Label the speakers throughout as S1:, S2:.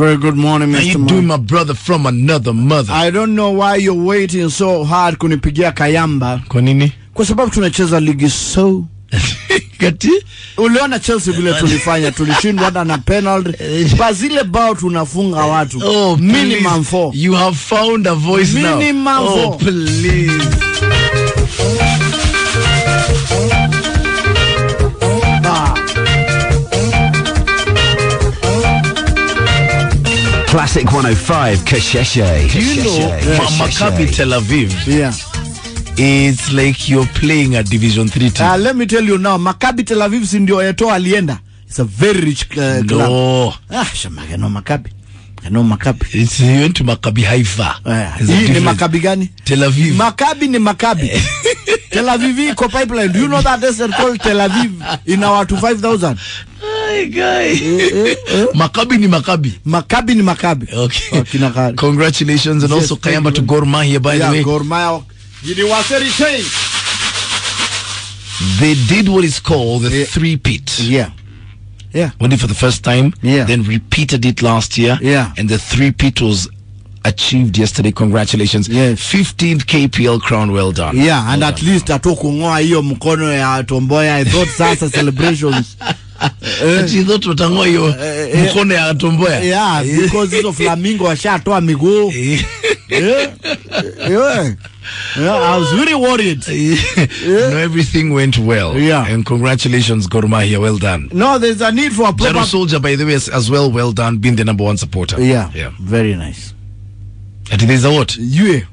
S1: Very good morning,
S2: How
S1: Mr.
S2: you
S1: Mike.
S2: doing, my brother from another mother?
S1: I don't know why you're waiting so hard kunipigia kayamba.
S2: Kwa nini?
S1: Kwa sababu tunacheza ligi so.
S2: Kati?
S1: Uliona Chelsea vile tulifanya, tulishindwa hata na penalty. Bazile bao tunafunga watu.
S2: Oh,
S1: minimum
S2: please.
S1: 4.
S2: You have found a voice now.
S1: Minimum
S2: Oh,
S1: 4.
S2: please.
S1: Ah.
S3: Classic 105 Kasheshe.
S2: Do you know Maccabi Tel Aviv?
S1: Yeah.
S2: It's like you're playing a Division 3 team.
S1: Let me tell you now, Maccabi Tel Aviv si ndio Eto'o alienda. It's a very rich club.
S2: No.
S1: Ah, shamaga no Maccabi. No Maccabi.
S2: It's you went to Maccabi Haifa. It's a
S1: Hii ni
S2: different-
S1: Maccabi gani?
S2: Tel Aviv.
S1: Maccabi ni Maccabi. Tel Aviv iko pipeline. Do you know that desert called Tel Aviv in our to 5000?
S2: Hi, guy. Maccabi ni Maccabi.
S1: Maccabi ni Maccabi.
S2: Okay.
S1: Oh, kina
S2: Congratulations and
S1: Yes,
S2: also
S1: thank
S2: Kayamba
S1: you.
S2: to Gor Mahia, by
S1: Yeah,
S2: the way.
S1: Gor Mahia. Gidi Waseri Chain.
S2: They did what is called the
S1: Yeah.
S2: three-peat.
S1: Yeah. Yeah.
S2: Won it for the first time,
S1: Yeah.
S2: then repeated it last year.
S1: Yeah.
S2: And the three-peat was achieved yesterday. Congratulations.
S1: Yes.
S2: 15th KPL crown, well done.
S1: Yeah, and
S2: Well
S1: at
S2: done.
S1: least atukung'oa hiyo mkono ya Tomboya. I thought sasa celebrations.
S2: Ati you thought watang'oa hiyo mkono ya Tomboya?
S1: Yeah, because hizo flamingo washatoa miguu. Yeah. Yeah. Yeah, I was really worried.
S2: No, everything went well.
S1: Yeah.
S2: And congratulations, Gor Mahia. Well done.
S1: No, there's a need for a proper...
S2: Jaro Soldier, by the way, as well, well done, being the number one supporter.
S1: Yeah.
S2: Yeah.
S1: Very nice.
S2: And there's a what?
S1: Yue.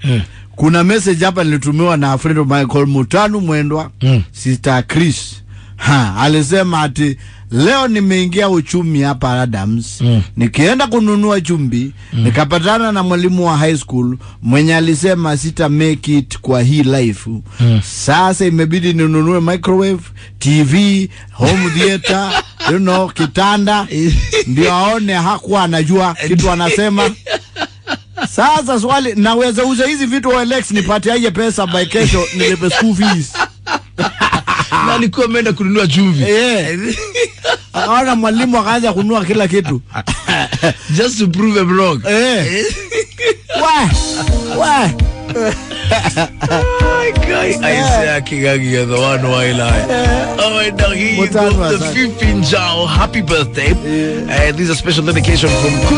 S1: Kuna message hapa nilitumiwa na a friend of mine called Mutanu Mwendwa, Sister Chris. Ha, alisema ati leo nimeingia uchumi hapa Adams. Nikienda kununua chumvi, nikapatana na mwalimu wa high school mwenye alisema sita make it kwa hii life. Sasa imebidi ninunue microwave, TV, home theater, you know, kitanda ndio aone hakuwa anajua kitu anasema. Sasa swali, naweza uza hizi vitu OLX nipate aje pesa by kesho nilipe school fees?
S2: Na alikuwa ameenda kununua chumvi.
S1: Eh. Akaona mwalimu akaanza kununua kila kitu.
S2: Just to prove him wrong.
S1: Eh. Why? Why?
S2: Guy, Isaiah Kigagi, you're the one who I lie. All right, now here you go.
S1: Mutano
S2: The
S1: asante.
S2: 15 Jao, happy birthday. This is a special dedication from Kush.